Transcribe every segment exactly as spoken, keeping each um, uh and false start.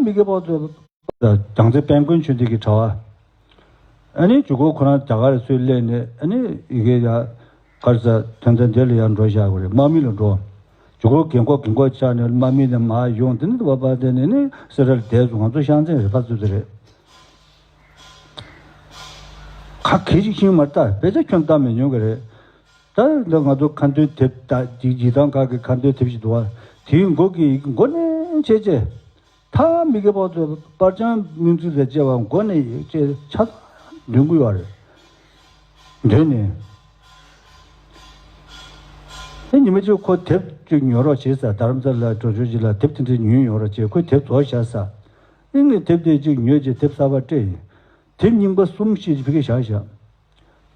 མི་དགེ་བ་ཚོ། རྒྱལ་རྩེ་དཔལ་མགོན་ཆོས་སྡེ་གི་གྲྭ་བ། ཨ་ནི་ཇུ་གོ་ཁོ་རང་རྒྱ་གར་སུས་སླེབས་ནས། ཨ་ནི་ཡི་གེ་ཡ་གར་ས་དོན་དག་འདི་ལ་ཡང་འགྲོ་བཞག་པ་རེད། དམག་མི་ལ་འགྲོ། ཇུ་གོ་རྒན་གོག་རྒན་གོག་ཆགས་ནས་དམག་མི་ནས་མར་ཡོང་། དེ་ནས་བ་པ་དེ་ནས་ནི་སེ་ར་ལ་བསྡད་སོང་། ང་ཚོ་ཤང་ཚན་རེད། ཕར་ཚུར་དེ་རེད། ཁ་གེ་ཅིག་ཤེས་མ་རེད། ད་དཔེ་ཆ་ཁྱོན་བལྟ་མི་ཉོ་གི་རེད། ད་འདི་ང་ཚོ་ཁ་འདོན་དེབ་ད་ཅིག་ཡི་དམ་ཁག་གི་ཁ་འདོན་དེབ་ཞིག་འདུག་བ། དེའི་མགོ་གི་མགོ་ནས་བྱས་བྱས། ད་མི་དགེ་བ་ཚོ་པར་བྱང་སྔོན་ཚུད་ལས་བྱས་པ་མགོ་ནས་བྱས་ཆ་ཚང་འདོན་གི་ཡོད་རེད། འདོན་ནས། ཨེ་ཉི་མ་གཅིག་ཁོ་དེབ་ཅིག་ཉོ་རོགས་བྱེད་ཟེར། རྡ་རམ་ས་ལ་འགྲོ་ཆོག་ཅིག་ལ་དེབ་དེ་འདྲ་ཉོས་ཡོང་རོགས་བྱེད། ཁོས་དེབ་རྫོགས་བཞག་ཟེར། ཨེ་ངས་དེབ་དེ་ཅིག་ཉོས་བྱས་དེབ་གསར་པ་སྤྲད་ཡིན། དེབ་རྙིང་པ་གསུམ་བཞི་ཅིག་ཕ་གིར་བཞག་བཞག།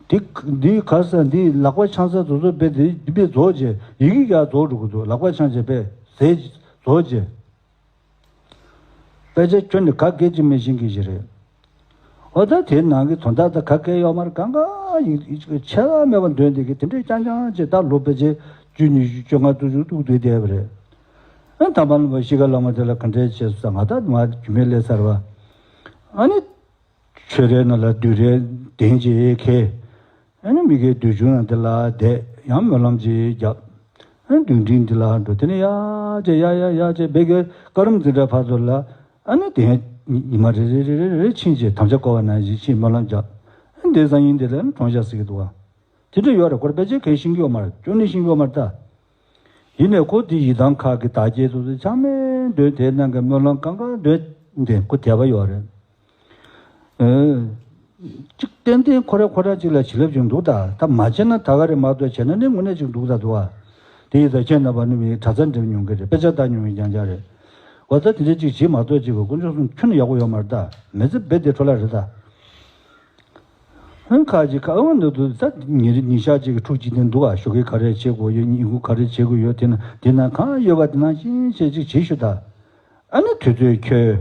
འདི་འདི་ག་ས་འདི་ལག་པ་འཆང་ས་དེ་ཚོ་དཔེ་དེ་དཔེ་རྫོགས་བྱས། ཡི་གེ་ཡར་རྫོགས་འགྲོ་གི་འདུག། ལག་པ་འཆང་བྱས་དཔེ་ཟས་རྫོགས་བྱས། དཔེ་ཆ་ཁྱོན་ནས་ག་གེ་ཅིག་མི་ཤེས་མཁན་ཞིག་རེད། འོ་ད་དེའི་ནང་གི་དོན་དག་ད་ག་གེ་ཡོད་མ་རེད། གང་ག་ཡིག་ཡིག་ཆ་མེད་པ་འདོན་བསྡད་མཁན་དེ་འདྲས་རྐྱང་རྐྱང་བྱས། ད་ལོ་ཕལ་ཆེར་བཅུ་ཉི་ཤུ་བཅོ་ལྔ་བཅུ་དྲུག་ཐུག་བསྡད་བསྡད་པ་རེད། ཨ་དམ་པ་ལ་ཤི་ཁ་ལ་མ་དེ་ལ་ག་འདྲས་བྱས་སོང་ཟེར། ང་ད་མ་རྒྱུས་མེད་སླེབས་ཚར་བ། ཨ་ནི། ཆོས་རའི་ནང་ལ་བདུད་རལ་གདན་ཅིག་ཁེལ། ཨ་ནི་མི་དགེ་བདུད་ཆུང་ཡང་དེ་ལ་བསྡད། ཡང་སྨོན་ལམ་ཅིག་བརྒྱབ། ཨ་ནི་བདུད་འདྲེ་འདི་ལ་འགྲོ། དེ་ནས་ཡར་བྱས་ཡར་ཡར་ཡར་བྱས་བེ་གའི་ཀ་རམ་འཛིན་གྲྭ་བར་དུ་ལ། ཨ་ནི་དེ་ཡང་ཉི་མ་རེ་རེ་རེ་རེ་རེ་ཕྱིན་བྱས་དམ་བཅའ་བསྐོར་བ་ནང་བཞིན་ཕྱིན་སྨོན་ལམ་བརྒྱབ། ཨ་ནི་དེ་སང་ཉིན་དེ་ལ་གྲོངས་ཤག་ཟེར་གྱི་འདུག་བ། དེ་འདྲ་ཡོད་རེད། ཁོ་རང་ཕལ་ཆེར་གང་ཤེས་ཀྱི་ཡོད་མ་རེད། ཅུང་ནས་ཤེས་ཀྱི་ཡོད་མ་རེད་ད། ཡིན་ནའི་ཁོ་དེ་ཡི་དམ་ཁག་གི་བདག་རྐྱེན་དེ་ཚོ་ཚང་མས་འདོན། དེ་ནང་གི་སྨོན་ལམ་གང་ག་འདོན་དེ་ཁོ་དད་པ་ཡོད་རེད། ཨེ། གཅིག་ཏན་ཏན་ཁོ་ར་ཁོ་ར་གཅིག་ལ་བྱིན་རླབས་ཅིག་འདུག་ད། ད་མ་བྱས་ན་ད་ག་རེད། མ་གཏོགས་བྱས་ན་ནི་དངོས་གནས་ཅིག་འདུག་ད་འདུག་ཨ། དེ་ཡིན་ཙང་ཁྱེད་རྣམ་པ་ནི་མི་གྲྭ་ཚང་འགྲིམ་མྱོང་གི་རེད། དཔེ་ཆ་ལྟ་མྱོང་མཁན་རྐྱང་རྐྱང་རེད། འོ་ད་དེ་འདྲ་ཅིག་བྱེད་མ་གཏོགས་ཅིག་གི་དཀོན་མཆོག་གསུམ་ཁྱོན་ནས་ཡག་པོ་ཡོད་མ་རེད་ད། མི་ཚེ་རྦད་དེ་འཕྲོ་བརླག་རེད་ད། ཨང་ཁ་ཅིག་ཁ་ཨང་འདི་འདུག་ད། ཉིན་རེ་ཉིན་ཞག་གཅིག་གི་ཕྲུག་གཅིག་དེ་འདུག་ཨ། ཞོགས་ཀས་ག་རེ་བྱེད་དགོས་ཡོད། ཉིན་གུང་ག་རེ་བྱེད་དགོས་ཡོད། དེ་ན་དེ་ན་གང་ཡོད་པ་དེ་ནང་བཞིན་བྱེད་ཅིག་བྱེད་ཤོག་ད། ཨ་ནི་དུས་ཚོད་འཁྱོལ།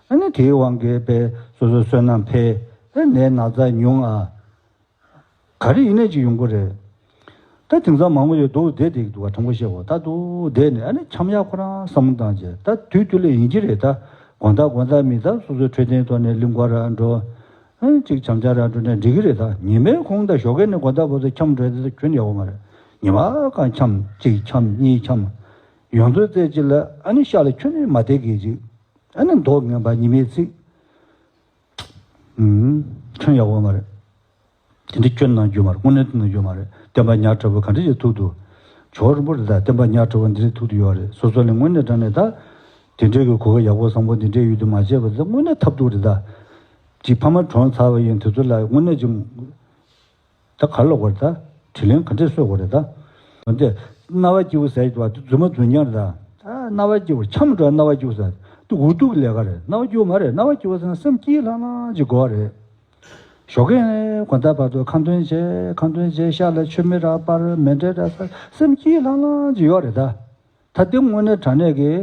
ཨ་ནི་དེའི་དབང་གིས་དཔེ་སོ་སོའི་བསོད་ནམས་འཕེལ། ཨ་ནི་ན་ཚ་ཉུང་ཨ། ག་རེ་ཡིན་ནའི་ཅིག་ཡོང་གི་རེད། ད་དེང་སང་མང་པོ་ཡོད་འདུག་བསྡད་བསྡད་ཀྱི་འདུག་ག་དྲང་པོ་བཤད་དགོས། ད་འདུག་བསྡད་ནས་ཨ་ནི་འཆམ་ཡག་ཁོ་རང་བསམ་བློ་བཏང་བྱས། ད་དུས་དུས་ལ་ཡིན་གྱི་རེད་ད། དགོང་དག་དགོང་དག་མི་ད་སོ་སོའི་འཕྲོད་བསྟེན་ཐོག་ནས་གླིང་སྐོར་ར་འགྲོ། ཨ་ནི་ཅིག་འཆམ་འཆམ་ར་འགྲོ་ནས་འགྲིག་གི་རེད་ད། ཉི་མའི་གུང་ད་ཞོགས་ཀས་ནས་དགོང་དག་བར་དུ་འཆམ་འགྲོ་ཡ་དེ་ད་ཁྱོན་ཡག་པོ་མ་རེད། ཉི་མ་གང་འཆམ་གཅིག་འཆམ་གཉིས་འཆམ། ཡོང་དུས་ཙམ་ཅིག་ལ་ཨ་ནི་ཤག་ལ་ཁྱོན་ནས་མ་བསྡད་གི་ཅིག། ཨ་ནི་མདོག་ངན་པ་ཉི་མའི་ཚིག། ཨུམ། ཁྱོན་ཡག་པོ་མ་རེད། དེ་འདྲ་ཁྱོན་ནང་རྒྱུ་མ་རེད། དངོས་གནས་དེ་ནང་རྒྱུ་མ་རེད། བསྟན་པ་ཉག་ཕྲ་བོ་ག་འདྲ་ཞིག་ཐུག་འདུག་ཇོ་བོ་རིན་པོ་ཆེ་དང་བསྟན་པ་ཉག་ཕྲ་བོ་འདི་འདྲ་ཐུག་འདུག་ཡོད་རེད། སོ་སོ་ལ་དངོས་གནས་དྲང་གནས་ད། དེ་འདྲའི་གི་གོ་སྐབས་ཡག་པོ་བཟང་པོ་འདི་འདྲའི་ཡོད་དུས་མ་བྱས་པ་ད་དངོས་གནས་ཐབས་སྡུག་རེད་ད། ཅིག་ཕ་མ་གྲོངས་ཚར་བ་ཡིན་དུས་ཚོད་ལ་དངོས་གནས་ཅིག། ད་ག་རེ་ལབ་དགོས་རེད་ད། དྲིན་ལན་ག་འདྲས་གསོས་དགོས་རེད་ད། འོན་ཏེ། རྣ་བ་སྐྱིད་པོ་ཟེར་གྱི་འདུག་བ། དེ་རྫུན་མ་རྫུན་རྐྱང་རེད་ད། ད་རྣ་བ་སྐྱིད་པོ་འཆམ་འགྲོ། རྣ་བ་སྐྱིད་པོ་ཟེར་དེ་འུ་ཐུག་གི་ལས་ཀ་རེད། རྣ་བ་སྐྱིད་པོ་མ་རེད། རྣ་བ་སྐྱིད་པོ་ཟེར་ན་སེམས་སྐྱིད་ལྷང་ལྷང་ཅིག་དགོས་པ་རེད། ཞོགས་ཀས་དགོང་དག་བར་དུ་ཁ་འདོན་བྱས། ཁ་འདོན་བྱས་ཤག་ལ་མཆོད་མེ་ར་སྤར། མཎྜལ་ར་སལ། སེམས་སྐྱིད་ལྷང་ལྷང་ཅིག་ཡོད་རེད་ད། ད་དེ་དངོས་གནས་དྲང་གནས་ཀྱི།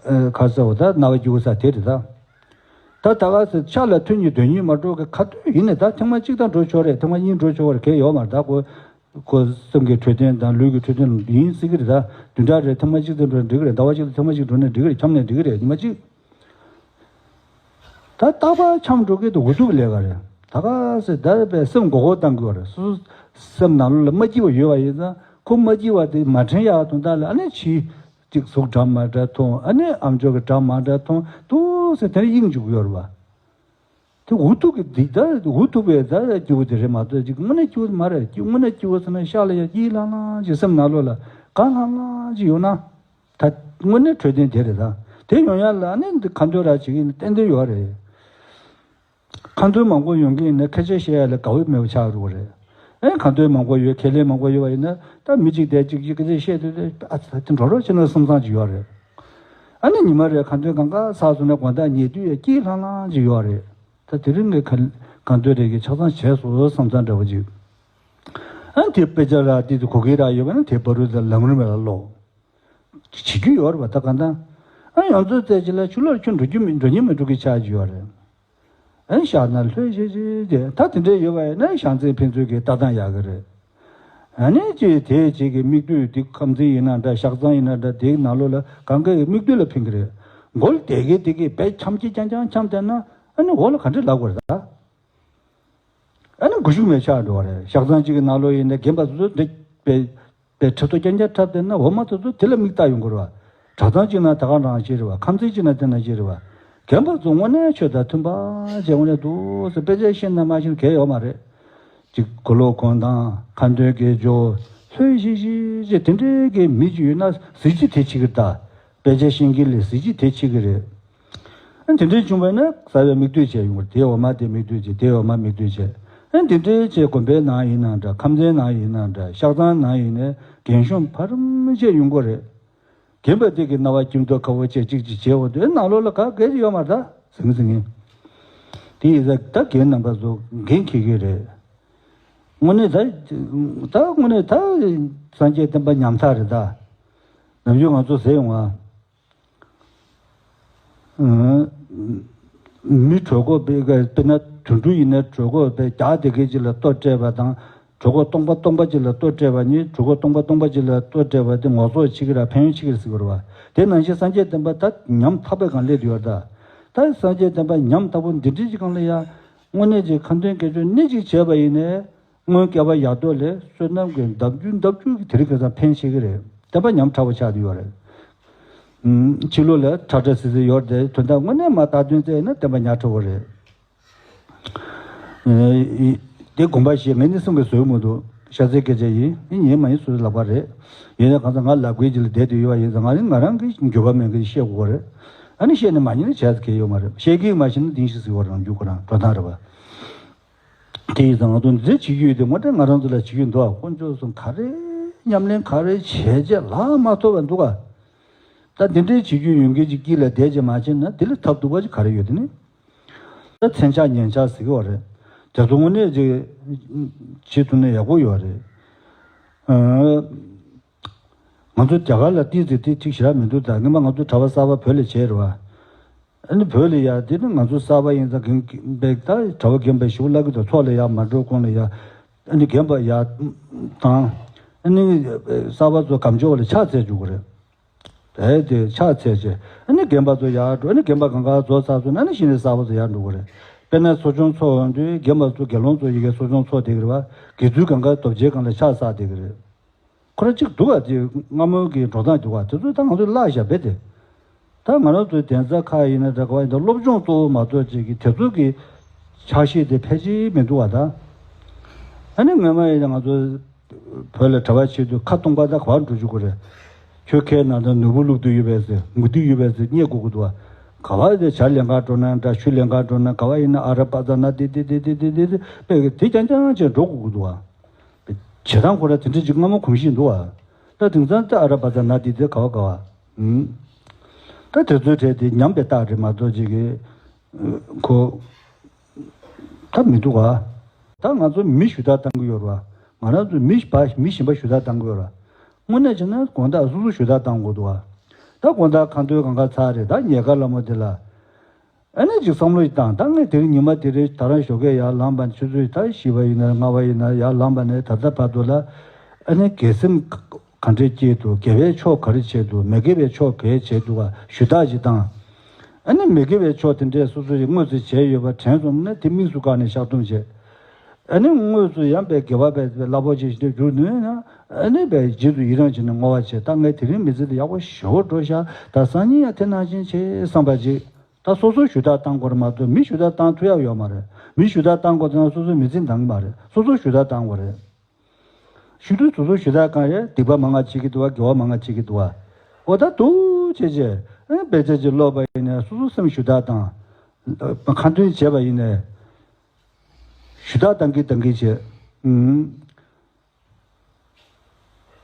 ཨ། ཨ། ག་རེ་ཟེར་བ། ད་རྣ་བ་སྐྱིད་པོ་ཟེར་དེ་རེད་ད། ད་ད་ག་ཟེར་ཤག་ལ་ཐུན་གཉིས་དོན་གཉིས་མ་འགྲོ་གི་ཁ་ཐུག་ཡིན་ནས་ད་ཐེངས་མ་གཅིག་ད་འགྲོ་ཆོག་རེད། ཐེངས་མ་གཉིས་འགྲོ་ཆོག་རེད། གལ་ཡོད་མ་རེད་ད། ཁོ་ཁོ་སེམས་ཀྱི་འཕྲོད་བསྟེན་དང་ལུས་ཀྱི་འཕྲོད་བསྟེན་ཡིན་སྲིད་ཀྱི་རེད་ད། བདུན་ཕྲག་རེར་ཐེངས་མ་གཅིག་ད་འགྲོ་ན་འགྲིག་གི་རེད། ཟླ་བ་གཅིག་ལ་ཐེངས་མ་གཅིག་འགྲོ་ན་འགྲིག་གི་རེད། འཆམ་ན་འགྲིག་གི་རེད། ཉི་མ་གཅིག་ད་རྟག་པར་འཆམ་འགྲོ་གི་འདུག་འུ་ཐུག་གི་ལས་ཀ་རེད། ད་ག་ཟེར་ད་པའི་སེམས་མགོ་སྐོར་བཏང་དགོས་རེད། སོ་སོ་སེམས་ནང་ལོགས་ལ་མ་སྐྱིད་པ་ཡོད་པ་ཡིན་ཙང་ཁོ་མ་སྐྱིད་པ་དེ་མ་དྲན་ཡག་དོན་དག་ལ་ཨ་ནི་ཕྱིའི་གཅིག་གཟུགས་འདྲ་མ་འདྲ་མཐོང་། ཨ་ནི་ཨམ་ཅོག་གི་སྒྲ་མ་འདྲ་མཐོང་འདུག་ཟེར་དེ་ནས་གཡེང་འཇུག་གི་ཡོད་རེད་པ། དེ་འུ་ཐུག་གི་འདི་ད་འུ་ཐུག་པའི་ད་སྐྱིད་པོ་དེ་རེད་མ་གཏོགས་ཅིག་དངོས་གནས་སྐྱིད་པོ་མ་རེད། དངོས་གནས་སྐྱིད་པོ་ཟེར་ན་ཤག་ལ་ཡ་སྐྱིད་ལྷང་ལྷང་ཅིག་སེམས་ནང་ལོགས་ལ་དགའ་ལྷང་ལྷང་ཅིག་ཡོང་ན། ད་དངོས་གནས་འཕྲོད་བསྟེན་དེ་རེད་ད། དེ་ཡོང་ཡ་ལ་ཨ་ནི་འདི་ཁ་འདོན་ར་བྱེད་ཀྱི་ཡིན་ན་ཏན་ཏན་ཡོད་རེད། ཁ་འདོན་མང་པོ་ཡོང་གི་ཡིན་ན་སྐད་ཆ་བཤད་ཡ་ལ་དགའ་བོ་མེད་པ་ཆགས་འགྲོ་གི་རེད། ཨེ་ཁ་འདོན་མང་པོ་ཡོད། ཁས་ལེན་མང་པོ་ཡོད་པ་ཡིན་ན་ད་མི་གཅིག་དེ་གཅིག་གིས་སྐད་ཆ་བཤད་དུས་དེ་ཨ་ཙི་དེ་འགྲོ་རོགས་བྱེད་ན་བསམ་བསམ་ཅིག་ཡོད་རེད། ཨ་ནི་ཉི་མ་རེ་ཁ་འདོན་གང་ག་ཚར་སོང་ན་དགོང་དག་ཉལ་དུས་ཡ་སྐྱིད་ལྷང་ལྷང་ཅིག་ཡོད་རེད། ད་དེ་རིང་གི་ཁ་ཁ་འདོན་རེ་གི་ཆ་ཚང་བྱས་སོང་བསམ་བསམ་འདྲ་བོ་ཅིག། ཨ་དེ་དཔེ་ཆ་ར་དེ་དེ་གོ་གི་ར་ཡོད་པ་ན་དེ་བར་དུ་ད་ལམ་རིམ་ལ་ཀློག་བྱེད་རྒྱུ་ཡོད་རེད་པ། ད་གང་ལྟར་ཨ་ཡོངས་རྫོགས་བཙལ་ཅིག་ལ་ཕྱི་ལོགས་ཁྱོད་འགྲོ་རྒྱུ་མི་འགྲོ་ཉན་མི་འགྲོ་གི་ཆགས་ཀྱི་ཡོད་རེད། ཨ་ཤག་ན་ལྷོད་ཤེས་ཤེས་དེ་ད་དེ་འདྲས་ཡོད་པ་ཡིན་ན་ཤག་མཚན་ཕན་ཚུན་གྱི་ལྟ་སྟངས་ཡག་གི་རེད། ཨ་ནི་ཅི་དེ་ཅིག་གི་མིག་ལྟོས་དེ་ཁམས་ཚན་ཡིན་ན་འདྲ་ཤག་ཚང་ཡིན་ན་འདྲ་དེའི་ནང་ལོགས་ལ་གང་གའི་མིག་ལྟོས་ལ་ཕན་གི་རེད། མགོ་ལ་བསྡད་ཀྱི་བསྡད་ཀྱི་བས་འཁྱམ་གྱི་རྐྱང་རྐྱང་འཁྱམ་བསྡད་ན་ཨ་ནི་འོག་ལ་ག་འདྲ་ལབ་དགོས་རེད་ད། ཨ་ནི་མགོ་གཞུག་མེད་ཆགས་འགྲོ་བ་རེད། ཞག་ཚང་གཅིག་གི་ནང་ལོགས་ཡིན་ན་རྒན་པ་ཚོ་ཚོ་འདི་བས་བས་ཁྲི་ཐོག་རྐྱང་རྐྱང་འཁྲབ་བསྡད་ན་འོ་མ་ཚོ་ཚོ་དེ་ལ་མིག་ལྟ་ཡོང་དགོས་རེད་བ། གྲྭ་ཚང་གཅིག་ན་ད་ག་རང་ཞིག་རེད་བ། ཁམས་ཚན་གཅིག་ན་དེ་ན་ཞིག་རེད་བ། རྒན་པ་ཚོ་དངོས་གནས་ཆོས་དང་མཐུན་པ་བྱས་དངོས་གནས་འདུག་ཟེར་དཔེ་ཆ་ཤེས་ན་མ་ཤེས་ན་གལ་ཡོད་མ་རེད། ཅིག་གོ་ལོ་གོན་སྟངས་ཁ་འདོན་དགེ་སྦྱོར་ལྷོད་ཤིག་ཤིག་ཅེས་དེ་འདྲའི་གི་མི་ཅིག་ཡོད་ན་གཟི་བརྗིད་དེ་ཆེ་གི་རེད་ད། དཔེ་ཆ་ཤེས་མཁན་ལས་གཟི་བརྗིད་དེ་ཆེ་གི་རེད། ཨ་དེ་འདྲའི་བྱུང་བས་ན་གསར་བའི་མིག་ལྟོས་བྱས་ཡོང་བ་རེད། དེའི་འོག་མ་དེ་མིག་ལྟོས་བྱས། དེའི་འོག་མ་མིག་ལྟོས་བྱས། ཨ་དེ་འདྲའི་བྱས་དགོན་པའི་ནང་ཡིན་ན་འདྲ། ཁམས་ཚན་ནང་ཡིན་ན་འདྲ། ཤག་ཚང་ནང་ཡིན་ནའི་རྒན་གཞོན་བར་མ་བྱས་ཡོང་གི་རེད། རྒན་པ་དེ་གི་རྣ་བ་སྐྱིད་མདོག་ཁ་བོ་བྱས་གཅིག་གཅིག་བྱས་འོ་དེ་ནང་ལོགས་ལ་ག་གེ་ཅིག་ཡོད་མ་རེད་ད་ཟིང་ཟིང་ངེ། དེ་ཡིན་ཙང་ད་རྒན་རྣམ་པ་ཚོ་འགན་འཁྱེར་གི་རེད། དངོས་གནས་ད་ད་དངོས་གནས་ད་སངས་རྒྱས་བསྟན་པ་ཉམ་ཐག་རེད་ད། ནམ་རྒྱུན་ང་ཚོ་ཟེར་ཡོང་ང་། མི་གྲོད་ཁོག་དཔེ་དཔེར་ན་དུད་འགྲོ་ཡིན་ན་གྲོད་ཁོག་དཔེ་རྒྱགས་དེ་གའི་ཅིག་ལ་ལྟོ་སྤྲད་པ་དང་། གྲོད་ཁོག་སྟོང་པ་སྟོང་པ་ཅིག་ལ་ལྟོ་སྤྲད་པ་གཉིས། གྲོད་ཁོག་སྟོང་པ་སྟོང་པ་ཅིག་ལ་ལྟོ་སྤྲད་པ་དེ་ངོ་སོ་ཆེ་གི་ར་ཕན་ཡོན་ཆེ་གི་ར་ཟེར་གི་རེད་བ། དེ་ནང་བཞིན་སངས་རྒྱས་བསྟན་པ་ད་ཉམ་ཐག་པའི་སྒང་སླེབས་ཡོད་རེད་ད། ད་སངས་རྒྱས་བསྟན་པ་ཉམ་ཐག་པོ་འདི་འདྲའི་ཅིག་སྒང་ལ་ཡ། དངོས་གནས་ཀྱི་ཁ་འདོན་དགེ་སྦྱོར་སྣེ་གཅིག་བྱས་པ་ཡིན་ནའི། སྔོན་བསྐལ་པ་ཡར་ཐོག་ལས་བསོད་ནམས་ཀྱི་འདབ་རྒྱུ་འདབ་རྒྱུ་གི་དེ་རིང་ཁ་སང་ཕན་ཤེས་ཀྱི་རེད། བསྟན་པ་ཉམ་ཕྲ་བོ་ཆགས་བསྡད་ཡོད་རེད། ཕྱི་ལོགས་ལ་ཁྲ་ཁྲ་སིལ་སིལ་ཡོད་རེད། དོན་དག་དངོས་གནས་མ་བརྟག་དོན་བཙལ་ན་བསྟན་པ་ཉམ་ཕྲ་བོ་རེད། དེ་དགོངས་པ་བཞེས། ངས་ནི་གསུང་གི་བཟོད་མི་འདུག་ཤ་ཚའི་སྐད་ཆ་ཡིན། ངས་ཉན་མ་ཡིན་སོ་སོའི་ལག་པ་རེད། ཡིན་ནའི་གང་ཟག་ང་ལབ་དགོས་ཀྱི་ལ་བསྡད་དུ་ཡོད་པ་ཡིན་ཙང་། ང་ནི་ང་རང་གི་འགྱོད་པ་མེད་གི་བཤད་དགོས་པ་རེད། ཨ་ནི་བཤད་ནས་མ་ཉན་ན་བྱས་ཚེ་གལ་ཡོད་མ་རེད། བཤད་ཀྱི་མ་ཤེས་ན་འདིང་ཤིག་ཟེར་བ་རང་རྒྱུ་ཁོ་རང་འགྲོ་སྟངས་རེད་བ། དེ་ཡིན་ཙང་ང་ཚོ་འདི་བྱེད་རྒྱུ་ཡོད་དེ་དངོས་གནས་ང་རང་ཚོ་ལ་བྱེད་རྒྱུ་འདུག་ཨ། དཀོན་མཆོག་གསུམ་ག་རེ་ཉམས་ལེན་ག་རེ་བྱས་རྗེས་ལག་མ་ཐོབ་པ་འདུག་ཨ། ད་འདི་འདྲའི་བྱེད་རྒྱུ་ཡོད་མཁན་ཅིག་དཀྱིལ་ལ་བསྡད་རྗེས་མ་བྱས་ན་དེ་ལས་ཐབས་སྡུག་པ་ཅིག་ག་རེ་ཡོད་དེ་ནི། ད་མཚན་ཆགས་ཉན་ཆགས་ཟེར་གི་བ་རེད། དེ་ཚོ་དངོས་གནས་ཅིག་བྱེད་ཐུབ་ན་ཡག་པོ་ཡོད་རེད། ཨ། ང་ཚོ་རྒྱ་གར་ལ་ཏིས་ཟེར་ཏེ་ཅིག་ཞེ་དྲག་མི་འདུག་ད་སྔོན་མ་ང་ཚོ་གྲྭ་པ་གསར་པ་བོད་ལ་བྱས་རེད་བ། ཨ་ནི་བོད་ལ་ཡ་དེ་ནི་ང་ཚོ་གསར་པ་ཡིན་ཙང་རྒན་པའི་ད་གྲྭ་པ་རྒན་པའི་ཞུ་བ་ལབ་གི་འདུག་ཚོགས་ལ་ཡ་མ་འགྲོ་གོང་ལ་ཡ། ཨ་ནི་རྒན་པ་ཡ་དང་། ཨ་ནི་གསར་པ་ཚོ་སྒམ་ཆུང་བ་ལ་ཕྱག་འཚལ་བཅུག་གི་རེད། དེ་དེ་ཕྱག་འཚལ་བྱས། ཨ་ནི་རྒན་པ་ཚོ་ཡར་འགྲོ། ཨ་ནི་རྒན་པ་གང་ག་རྫོགས་ཚར་སོང་ན་ཨ་ནི་གཞི་ནས་གསར་པ་ཚོ་ཡར་འགྲོ་གི་རེད། དཔེར་ན་གསོ་སྦྱོང་ཚོགས་ཡོང་དུས་རྒན་པ་ཚོ་དགེ་སློང་ཚོ་ཡི་གེ་གསོ་སྦྱོང་ཚོགས་བསྡད་ཀྱི་རེད་བ། དགེ་ཚུལ་གང་ག་རྡོ་རྗེ་སྒང་ལ་ཕྱག་འཚལ་བསྡད་ཀྱི་རེད། ཁོ་རང་གཅིག་འདུག་བ། དེ་སྔ་མོའི་གི་འགྲོ་སྟངས་འདུག་བ། དེ་ཚོ་ད་ང་ཚོས་བརླག་བཞག་པས་དེ། ད་ང་རང་ཚོའི་གདན་ས་ཁག་ཡིན་ན་འདྲ་ག་བ་ཡིན་ན་སློབ་སྦྱོང་གཙོ་བོ་མ་གཏོགས་ཅིག་གི་དེ་ཚོ་གི་ཕྱག་བཞེས་དེ་ཕལ་ཆེར་མི་འདུག་བ་ད། ཨ་ནི་སྔོན་མ་ཡིན་ན་ང་ཚོ་བོད་ལ་གྲྭ་པ་བྱེད་དུས་ཁ་སྟོང་པ་ད་ག་བ་འགྲོ་བཅུག་གི་རེད། ཁྱོད་ཁའི་ནང་དུ་ནོར་བུ་བླུག་དུ་ཡོད་པས་ཟེར། མུ་ཏིག་ཡོད་པས་ཟེར་བསྙད་དགོས་ཀྱི་འདུག་བ། ག་བ་དེ་ཇ་ལེན་གར་འགྲོ་ན་འདྲ། ཆུ་ལེན་གར་འགྲོ་ན། ག་བ་ཡིན་ན་ཨ་ར་པ་ཙ་ན་དེ་དེ་དེ་དེ་དེ་དེ་དེ་དཔེ་གི་དེ་རྐྱང་རྐྱང་བྱས་འགྲོ་དགོས་ཀྱི་འདུག་བ། བྱེད་སྟངས་ཁོ་ར་དེ་འདྲ་ཅིག་སྔ་མོ་གོམས་གཤིས་འདུག་བ། ད་དེང་སང་ད་ཨ་ར་པ་ཙ་ན་དེ་དེ་ག་བ་ག་བ། ཨུམ། ད་དེ་ཚོའི་གྲས་དེ་ཉམས་པའི་རྟགས་རེད་མ་གཏོགས་ཅིག་གི་ཁོ་ད་མི་འདུག་བ། ད་ང་ཚོ་མི་ཞུ་དག་བཏང་གི་ཡོད་རེད་བ། ང་རང་ཚོ་མི་བ་མི་གཞན་པ་ཞུ་དག་བཏང་གི་ཡོད་རེད་བ། དངོས་གནས་བྱས་ན་དགོང་དག་སོ་སོ་ཞུ་དག་བཏང་དགོས་འདུག་བ། ད་དགོང་དག་ཁ་འདོན་གང་ག་ཚར་རེད། ད་ཉལ་ཁ་ལ་མོ་དེ་ལ། ཨ་ནི་ཅིག་བསམ་བློ་ཞིག་བཏང་། ད་ངས་དེ་རིང་ཉི་མ་དེ་རིང་ད་རང་ཞོགས་ཀས་ཡར་ལངས་པ་ནས། ཆུ་ཚོད་ད་བཞི་པ་ཡིན་ན་ལྔ་པ་ཡིན་ན་ཡར་ལངས་པ་ནས་ད་ལྟ་བར་དུ་ལ། ཨ་ནི་དགེ་སེམས་ག་འདྲས་སྐྱེས་འདུག་དགེ་བའི་ཕྱོགས་ག་རེ་བྱས་འདུག་མི་དགེ་བའི་ཕྱོགས་ག་རེ་བྱས་འདུག་ག་ཞུ་དག་ཅིག་བཏང་། ཨ་ནི་མི་དགེ་བའི་ཕྱོགས་དེ་འདྲས་སོ་སོ་ཡིས་དངོས་སུ་བྱས་ཡོད་པ་དྲན་སོང་ན་དེ་དམིགས་སུ་བཀར་ནས་བཤགས་སྡོམ་བྱས། ཨ་ནི་དངོས་སུ་ཡང་པའི་དགེ་བ་པའི་རླབས་པོ་ཆེ་ཞིག་འགྲུབ་ནུས་ན། ཨ་ནི་པའི་རྗེས་སུ་ཡི་རང་བྱས་ནས་བསྔོ་བ་བྱས། ད་ངས་དེ་རིང་མི་ཚེ་འདི་ཡག་པོ་ཞེ་པོ་འགྲོ་ཤག་ད་སང་ཉིན་ཡང་དེ་ནང་བཞིན་བྱེད་བསམ་པ་ཅིག་ད་སོ་སོ་ཞུ་དག་བཏང་དགོས་རེད་མ་གཏོགས་མི་ཞུ་དག་བཏང་ཐུབ་ཡག་ཡོད་མ་རེད། མི་ཞུ་དག་བཏང་དགོས་ཙང་སོ་སོའི་མི་ཚེ་འདང་གི་མ་རེད། སོ་སོ་ཞུ་དག་བཏང་དགོས་རེད། ཞུ་དུས་སོ་སོ་ཞུ་དག་གང་རེད། སྡིག་པ་མང་ང་བྱེད་ཀྱི་འདུག་བ། དགེ་བ་མང་ང་བྱེད་ཀྱི་འདུག་བ། འོ་ད་འདུག་བྱས་བྱས་ཨ་དཔེ་ཆ་ཅིག་ཀློག་པ་ཡིན་ནའི་སོ་སོ་སེམས་ཞུ་དག་བཏང་། ཁ་འདོན་བྱས་པ་ཡིན་ནའི་ཞུ་དག་བཏང་གི་བཏང་གི་བྱས། ཨུམ།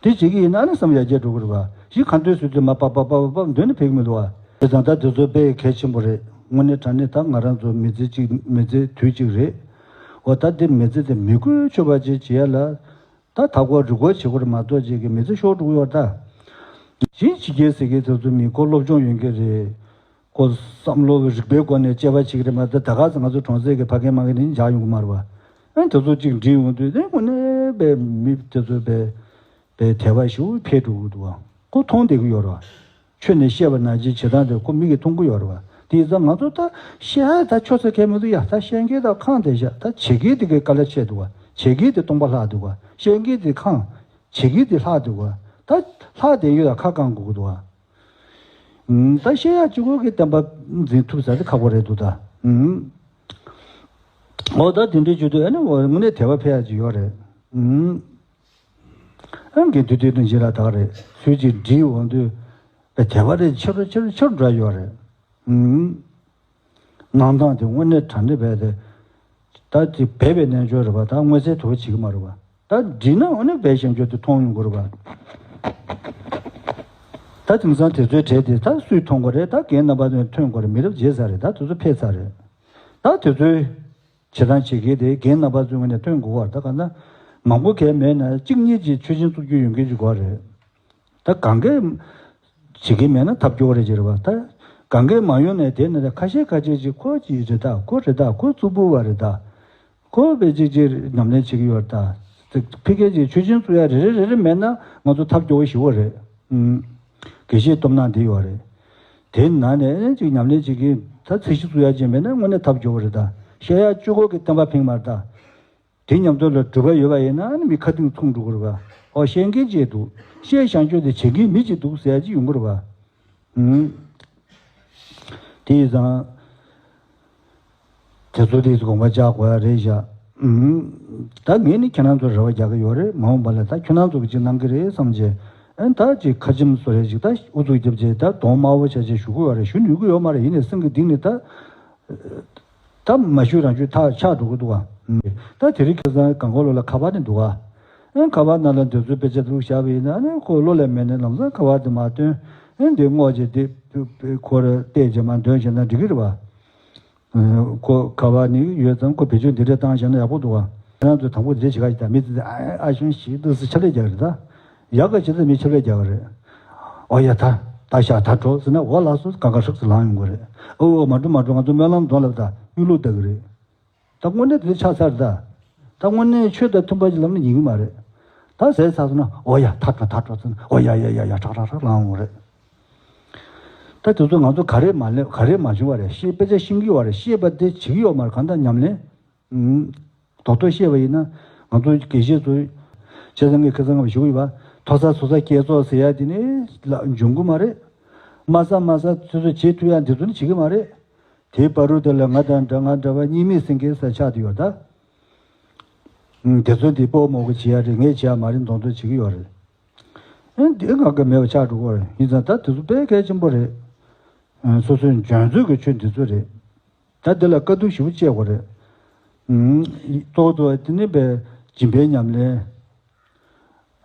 དེ་བྱེད་ཀྱི་ཡིན་ན་ནི་བསམ་ཡར་རྒྱས་འགྲོ་གི་རེད་བ། གཞི་ཁ་འདོན་ཟེར་དུས་མ་པ་པ་པ་པ་པ་འདོན་ནི་ཕེབས་ཀྱི་མི་འདུག་བ། དེ་ཙང་ད་དེ་ཚོ་དཔེ་གལ་ཆེན་པོ་རེད། དངོས་གནས་དྲང་གནས་ད་ང་རང་ཚོ་མི་ཚེ་གཅིག་མི་ཚེ་དུས་གཅིག་རེད། འོ་ད་དེ་མི་ཚེ་དེ་མི་བཀོལ་ཆོག་པ་ཅིག་བྱེད་ཡ་ལ། ད་ད་གོ་རི་གོ་བྱེད་དགོས་རེད་མ་གཏོགས་ཅིག་གི་མི་ཚེ་ཤོར་འགྲོ་གི་ཡོད་རེད་ད། གཞི་ཕྱི་རྒྱལ་ཟེར་མཁན་དེ་ཚོ་མི་ཁོ་སློབ་སྦྱོང་ཡོད་མཁན་རེད། ཁོ་བསམ་བློ་རིག་པའི་སྒོ་ནས་དཔྱད་པ་བྱེད་ཀྱི་རེད་མ་གཏོགས། ད་ག་ཚོད་ང་ཚོ་གྲོང་གསེབ་ཀྱི་ཕ་རྒན་མ་རྒན་དེ་འཇགས་ཡོང་གི་མ་རེད་བ། ཨ་དེ་ཚོ་གཅིག་འདྲིས་ཡོང་དུས་དེ་དངོས་གནས་པའི་མི་དེ་ཚོ་པའི་པའི་དད་པ་ཞེ་པོ་འཕེལ་འགྲོ་གི་འདུག་བ། ཁོ་མཐོང་བསྡད་ཀྱི་ཡོད་རེད་བ། ཆོས་ནས་བཤད་པ་ནང་བཞིན་བྱེད་སྟངས་དེ་ཁོ་མིག་གིས་མཐོང་གི་ཡོད་རེད་བ། དེ་ཡིན་ཙང་ང་ཚོ་ད་བཤད་ཡ་ད་ཆོ་ས་གལ་མི་འདུག་ཡ། ད་བཤད་མཁན་ད་ཁེངས་བསྡད་ཤག་ད་བྱེད་མཁན་དེ་གའི་དཀའ་ལས་ཆེ་འདུག་བ། བྱེད་མཁན་དེ་སྟོང་པ་ལྷག་འདུག་བ། བཤད་མཁན་དེ་ཁེངས། བྱེད་མཁན་དེ་ལྷག་འདུག་བ། ད་ལྷག་བསྡད་ཡོད་ལ་ཁ་བསྐང་དགོས་ཀྱི་འདུག་བ། ཨུམ། ད་བཤད་ཡ་གཅིག་པོ་གིས་བསྟན་པ་འཛིན་ཐུབ་ས་དེ་ཁག་པོ་རེད་འདུག་ད། ཨུམ། འོ་ད་དེ་འདྲའི་བརྗོད་དུས་ཨ་ནི་འོ་དངོས་གནས་དད་པ་འཕེལ་ཡ་ཅིག་ཡོད་རེད། ཨུམ། ཨ་དགེ་འདུན་དོན་དུ་འཇིགས་ལ་དག་རེད། ཚུལ་གྱིས་འདྲིས་འོང་དུས་དད་པ་རེ་ཆེ་རུ་ཆེ་རུ་ཆེ་རུ་འགྲོ་ཡོད་རེད། ཨུམ། གནང་སྟངས་དེ་དངོས་གནས་དྲང་གནས་བས་ཏེ། ད་དེ་བས་པའི་རྣལ་འབྱོར་རེད་པ། ད་མངོན་གསལ་དོད་པོ་བྱེད་ཀྱི་མ་རེད་པ། ད་འདྲིས་ན་འོ་ནི་བས་ཞེན་འབྱོར་དེ་མཐོང་ཡོང་གི་རེད་པ། ད་དེང་སང་དེ་ཚོའི་གྲས་དེ་ད་སུས་མཐོང་གི་རེད། ད་རྒན་རྣམ་པ་ཚོས་ཐོན་དགོས་རེད། མི་རབས་བརྗེས་ཚར་རེད། ད་དེ་ཚོ་ཕེབས་ཚར་རེད། ད་དེ་ཚོའི་བྱེད་སྟངས་བྱེད་མཁན་དེ་རྒན་རྣམ་པ་ཚོའི་ངོས་ནས་ཐོན་དགོས་པ་རེད། ད་གང་ལྟར་མང་པོ་གལ་མེད་ན་གཅིག་གཉིས་ཀྱིས་ཆོས་ཆེན་བཙུགས་རྒྱུ་ཡོང་གི་འཇུག་པ་རེད། ད་གང་གས་བྱེད་ཀྱི་མེད་ན་ཐབས་སྐྱོ་བ་རེད་ཅེས་རེད་པ། ད་གང་གས་མ་ཡོང་ནས་དེ་ནི་ད་ཁ་ཤས་ཁ་ཤས་ཅིག་ཁོ་ཅིག་རེད། ད་ཁོ་རེད། ད་ཁོ་གཙུག་ཕུད་པ་རེད། ད་ཁོ་བས་ཅིག་ཅིག་ཉམས་ལེན་བྱེད་ཀྱི་ཡོད་རེད། ད་ཕ་གིར་ཅིག་ཆོས་ཆེན་བཙུགས་ཡ་རེ་རེ་རེ་རེ་མེད་ན་ང་ཚོ་ཐབས་སྐྱོ་བོ་ཞེ་པོ་རེད། ཨུམ། དགེ་བཤེས་སྟོབས་ནག་འདི་ཡོད་རེད། དེ་ནང་ནས་ཅིག་ཉམས་ལེན་བྱེད་ཀྱི་ད་ཚད་གཞི་བཙུགས་ཡ་ཅིག་མེད་ན་དངོས་གནས་ཐབས་སྐྱོ་བོ་རེད། ད་བཤད་ཡ་གཅིག་པོ་གིས་བསྟན་པ་འཕེལ་མ་རེད། ད། དེ་མཉམ་དུ་ལ་གྲུབ་པ་ཡོད་པ་ཡིན་ན་ནི་མི་ཁ་གཏིང་མཚུངས་འགྲོ་གི་རེད་པ། ཨོ་བཤད་མཁན་ཅིག་འདུག་བཤད་བཞག་ཆོག་དེ་བྱེད་མཁན་མི་ཅིག་འདུག་ཟེར་ཡ་ཅིག་ཡོང་གི་རེད་པ། ཨུམ། དེ་ཡིན་ཙང་། དེ་ཚོ་དེ་ཚོ་དགོངས་པ་འཇགས་དགོས་ཡ་རེད་བཞག་ཨུམ། ད་ངས་ནི་ཁྱེད་རང་ཚོར་རེ་བ་རྒྱག་གི་ཡོད་རེད། མ་འོངས་པ་ལ་ད་ཁྱོད་རང་ཚོ་གིས་ཅིག་གནང་གི་རེད་བསམ་བྱས། ཨན་ད་ཅིག་ཁ་ཆེམས་བཟོ་ཡ་ཅིག་ད་ཨུ་ཚུགས་རྒྱབ་བྱས་ད་གདོང་དམར་པོ་བྱས་བྱས་ཞུ་གི་ཡོད་རེད། ཞུ་ནུས་ཀྱི་ཡོད་མ་རེད། ཡིན་ནའི་སེམས་ཀྱི་གཏིང་ནས་ད། ད་མ་ཞུས་རང་ཞུས་ཐག་ཆག་འགྲོ་གི་འདུག་ག་ད་དེ་རིང་ཁ་སང་གང་གོ་ལོ་ལ་ཁ་པར་ནི་འདུག་ག་ཨེ་ཁ་པར་ནང་ལ་འདོད་ཚུལ་དཔེ་ཆ་བླུགས་བཞག་པ་ཡིན་ན་ཨ་ནི་ཁོ་བློ་ལ་མེད་ནས་ལམ་སང་ཁ་པར་དེ་མ་བཏོན། ཨེ་འདི་སྔོག་བྱས་དེ་ཁོ་ར་བལྟས་བྱས་མ་འདོན་བྱས་ན་འགྲིག་གི་རེད་པ། ཁོ་ཁ་པར་ནི་ཡོད་ཙང་ཁོ་བེད་སྤྱོད་འདི་འདྲ་བཏང་བཞག་ན་ཡག་པོ་འདུག་ག་ང་རང་ཚོ་དང་པོ་འདི་འདྲ་བྱེད་ག་ཞིག་དང་མི་ཚེ་ཨ་ཨ་གཞོན་ཞིག་འདུག་སེ་ཆབ་ལས་རྒྱག་གི་རེད་ད། ཡག་ག་བྱེད་ཚེ་མི་ཆབ་ལས་རྒྱག་གི་རེད། ཨོ་ཡ་ད། ད་ཤ་ད་འགྲོ་ཟེར་ན་འོ་ལགས་སོ་གང་ག་ཧྲག་ཙེ་ལངས་ཡོང་གི་རེད། ཨོ་ཨོ་མ་འགྲོ་མ་འགྲོ་ང་ཚོ་སྨོན་ལམ་འདོན་ལབ་ད་དབུགས་ལུག་ལྡག་གི་རེད། ད་དངོས་གནས་དེ་ཆགས་ཚར་ད། ད་དངོས་གནས་ཆོས་དང་མཐུན་པ་ཅིག་ལབ་ན་ཡིན་གི་མ་རེད། ད་ཟས་ཚར་སོང་ན་ཨོ་ཡ་ད་འགྲོ་ད་འགྲོ་ཟེར་ན་ཨོ་ཡ་ཡ་ཡ་ཡ་ཧྲག་ཧྲག་ཧྲག་ལངས་ཡོང་གི་རེད། ད་དེ་ཚོ་ང་ཚོ་ག་རེ་མ་ལབ་ག་རེ་མ་བྱུང་བ་རེད། ཤེས་དཔེ་ཆ་ཤེས་ཀྱི་ཡོད་རེད། ཤེས་པ་དེ་བྱེད་ཀྱི་ཡོད་མ་རེད། གང་ལྟར་ཉམས་ལེན། ཨུམ། རྡོག་རྡོག་བཤད་པ་ཡིན་ན། ང་ཚོ་དགེ་བཤེས་ཚོ། བྱས་ཙང་ངས་ཁ་སང་ངས་ཞུ་གི་ཡོད་པ། མཐོ་ས་མཐོ་ས་བསྐྱེད་རྫོགས་ཟེར་ཡ་དེ་ནི་ལ་འབྱུང་གི་མ་རེད། དམའ་ས་དམའ་ས་སོ་སོ་བྱེད་ཐུབ་ཡ་འདི་ཚོ་ནི་བྱེད་ཀྱི་མ་རེད། དེའི་བར་དུ་དེ་ལ་ང་དང་འདྲ་ང་འདྲ་བ་གཉིས་མེད་སེང་གེ་ས་ཆགས་བསྡད་ཡོད་ད། ཨུམ། དེ་ཚོ་འདི་སྤོ་མོ་གི་བྱེད་ཡ་རེད། ངས་བྱེད་ཡ་མ་རེད་མདོག་མདོག་བྱེད་ཀྱི་ཡོད་རེད། ཨེ་འདི་ང་གི་མེད་པ་ཆགས་འགྲོ་གི་རེད། ཡིན་ཙང་ད་དེ་ཚོ་དཔེ་གལ་ཆེན་པོ་རེད། ཨེ་སོ་སོའི་འཇོན་ཚོད་ཀྱི་ཆོས་འདི་ཚོ་རེད། ད་འདི་ལ་དཀའ་སྡུག་ཞེ་པོ་སྤྱད་དགོས་རེད། ཨུམ། གཙོ་བོ་དེ་ནི་པའི་སྦྱིན་པའི་ཉམས་ལེན།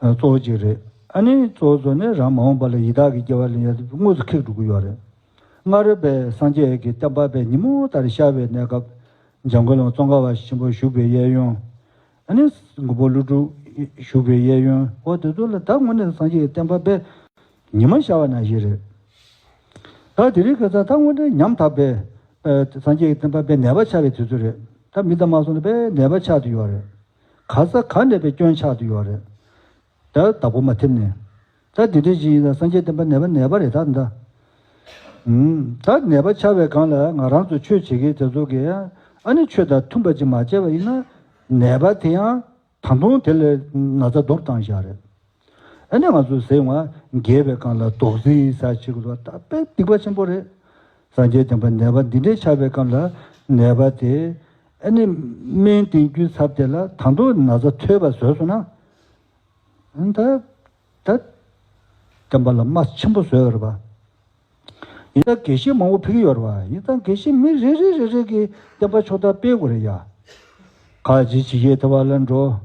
ཨ་གཙོ་བོ་གཅིག་རེད། ཨ་ནི་གཙོ་བོ་གཙོ་ནི་རང་མ་འོངས་པ་ལ་ཡི་དྭགས་ཀྱི་སྐྱེ་བ་ལེན་ཡ་དེ་དངོས་སུ་ཁེགས་འགྲོ་གི་ཡོད་རེད། སྔ་རོལ་པའི་སངས་རྒྱས་ཀྱི་བསྟན་པ་པའི་ཉིན་མོ་ལྟར་ཤར་བའི་གནས་སྐབས། འཇམ་མགོན་བླ་མ་ཙོང་ཁ་པ་ཆེན་པོ་བཞུགས་པའི་གཡས་གཡོན། ཨ་ནི་མགོན་པོ་ཀླུ་སྒྲུབ་བཞུགས་པའི་གཡས་གཡོན། འོ་དེ་ཚོ་ལ་ད་དངོས་གནས་སངས་རྒྱས་ཀྱི་བསྟན་པ་པའི་ཉི་མ་ཤར་བ་ནང་བཞིན་རེད། ད་དེ་རིང་ཁ་སང་ད་དངོས་གནས་ཉམ་ཐག་པའི་ཨ་སངས་རྒྱས་ཀྱི་བསྟན་པ་དཔེ་ནད་པ་ཆགས་པའི་དུས་ཚོད་རེད། ད་མི་དང་མ་སོང་ན་དཔེ་ནད་པ་ཆགས་བསྡད་ཡོད་རེད། ག་ས་ག་ནས་དཔེ་སྐྱོན་ཆགས་བསྡད་ཡོད་རེད། ད་བདག་པོ་མ་ཐེབས་ནས། ད་འདི་འདྲ་ཞིག་ཡིན་ན་སངས་རྒྱས་བསྟན་པ་ནད་པ་ནད་པ་རེད་ད་ད། ཨུམ། ད་ནད་པ་ཆགས་པའི་སྒང་ལ་ང་རང་ཚོ་ཆོས་བྱེད་མཁན་དེ་ཚོ་གིས་ཨ་ནི་ཆོས་དང་མཐུན་པ་ཅིག་མ་བྱས་པ་ཡིན་ན་ནད་པ་དེ་ཡང་ད་དུང་དེ་ལས་ན་ཚ་མདོར་བཏང་བཞག་རེད། ཨ་ནི་ང་ཚོས་ཟེར་བ། རྒས་པའི་སྒང་ལ་རྡོག་རྫིས་ཟ་བྱེད་དགོས་ལ་ད་དཔེ་སྡིག་པ་ཆེན་པོ་རེད། སངས་རྒྱས་བསྟན་པ་ནད་པ་འདི་འདྲའི་ཆགས་པའི་སྐབས་ལ་ནད་པ་དེ་ཨ་ནི་སྨན་བསྟེན་རྒྱུའི་ཚབ་དེ་ལ་ད་དུང་ན་ཚ་ཐོལ་པ་བཟོས་སོང་ན་ད་ད་བསྟན་པ་ལ་རྨ་ཆེན་པོ་བཟོས་ཡོད་རེད་པ། ཡིན་ཙང་དགེ་བཤེས་མང་པོ་ཕེབས་ཀྱི་ཡོད་རེད་པ། ཡིན་ཙང་དགེ་བཤེས་མི་རེ་རེ་རེ་རེ་གིས་བསྟན་པ་ཕྱོགས་མཐར་སྤེལ་དགོས་རེད་ཡ། ཁ་ཅིག་ཇི་ཞིག་ཐུབ་པ་ལ་འགྲོ།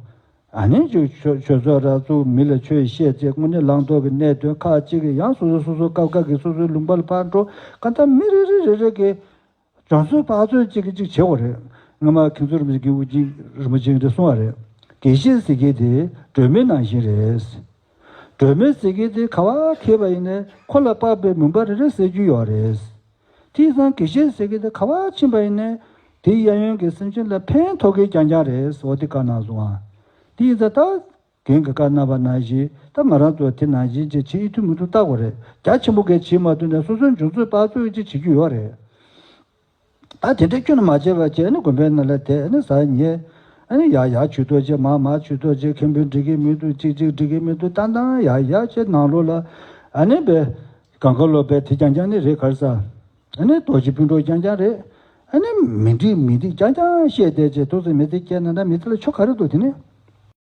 ཨ་ནི་ཅིག་ཆོས་ཆོས་ཚོགས་ར་བཙུགས། མི་ལ་ཆོས་བཤད་ཅེས་དངོས་གནས་བླང་དོར་གྱི་གནད་དོན་ཁག་ཅིག་གི་ཡང་སོ་སོ་སོ་སོ་སྐབས་ཁག་གི་སོ་སོའི་ལུང་པ་ལ་ཕར་འགྲོ། གང་ལྟར་མི་རེ་རེ་རེ་རེ་གིས་འཇོན་ཚོད་དཔག་ཚོད་ཅིག་གིས་ཅིག་བྱེད་དགོས་རེད། སྔོན་མ་མཁན་ཟུར་རིན་པོ་ཆེ་གིས་དབུ་ཅན་རིན་པོ་ཆེ་འདི་གསུངས་པ་རེད། དགེ་བཤེས་ཟེར་མཁན་དེ་སྒྲོན་མེ་ནང་བཞིན་རེད། སྒྲོན་མེ་ཟེར་མཁན་དེ་ག་པར་འཁེལ་བ་ཡིན་ནའི་ཁོ་ལ་དཔག་པའི་མུན་པ་རེ་རེ་སེལ་རྒྱུ་ཡོད་རེད། དེ་ཙང་དགེ་བཤེས་ཟེར་མཁན་དེ་ག་པར་ཕྱིན་པ་ཡིན་ནའི་དེའི་གཡས་གཡོན་གྱི་སེམས་ཅན་ལ་ཕན་ཐོགས་མཁན་རྐྱང་རྐྱང་རེད་ཟེར་བ་དེ་བཀའ་གནང་སོང་ཨ། དེ་ཡིན་ཙང་ད་ རྒན་གྱིས་བཀའ་གནང་བ་ནང་བཞིན་ད་ང་རང་ཚོ་དེ་ནང་བཞིན་ཅིག་བྱེད་ཡི་ཐུབ་མི་ཐུབ་བལྟ་དགོས་རེད། རྒྱ་ཆེན་པོ་གས་བྱེད་མ་ཐུབ་ནས་སོ་སོའི་འཇོན་ཚོད་དཔག་ཚོད་ཅིག་བྱེད་རྒྱུ་ཡོད་རེད། ད་དེ་འདྲའི་ཁྱོན་ནས་མ་བྱས་པ་བྱས་ནས་དགོན་པའི་ནང་ལ་བསྡད་ནས་ཟ་ཉལ། ཨ་ནི་ཡར་ཡར་ཇུས་གཏོགས་བྱེད། མར་མར་ཇུས་གཏོགས་བྱེད། མཁན་པོས་འགྲིག་གི་མི་འདུག་ཅིག་ཅིག་འགྲིག་གི་མི་འདུག་ཏན་ཏན་ཡར་ཡར་བྱས། ནང་ལོགས་ལ་ཨ་ནི་བས་གང་ག་ལོ་བས་དེ་རྐྱང་རྐྱང་ནི་རེད། ག་རེ་ཟ། ཨ་ནི་རྡོ་རྗེ་སྤུན་གྲོགས་རྐྱང་རྐྱང་རེད། ཨ་ནི་མི་འགྲིག་མི་འགྲིག་རྐྱང་རྐྱང་བཤད་བསྡད་བྱས། ཐུགས་སེམས་མི་ཚེ་སྐྱེལ་ན་འདྲ། མི་ཚེ་ལ་ཆོ་ག་རེ་འདུག་དེ་ནི།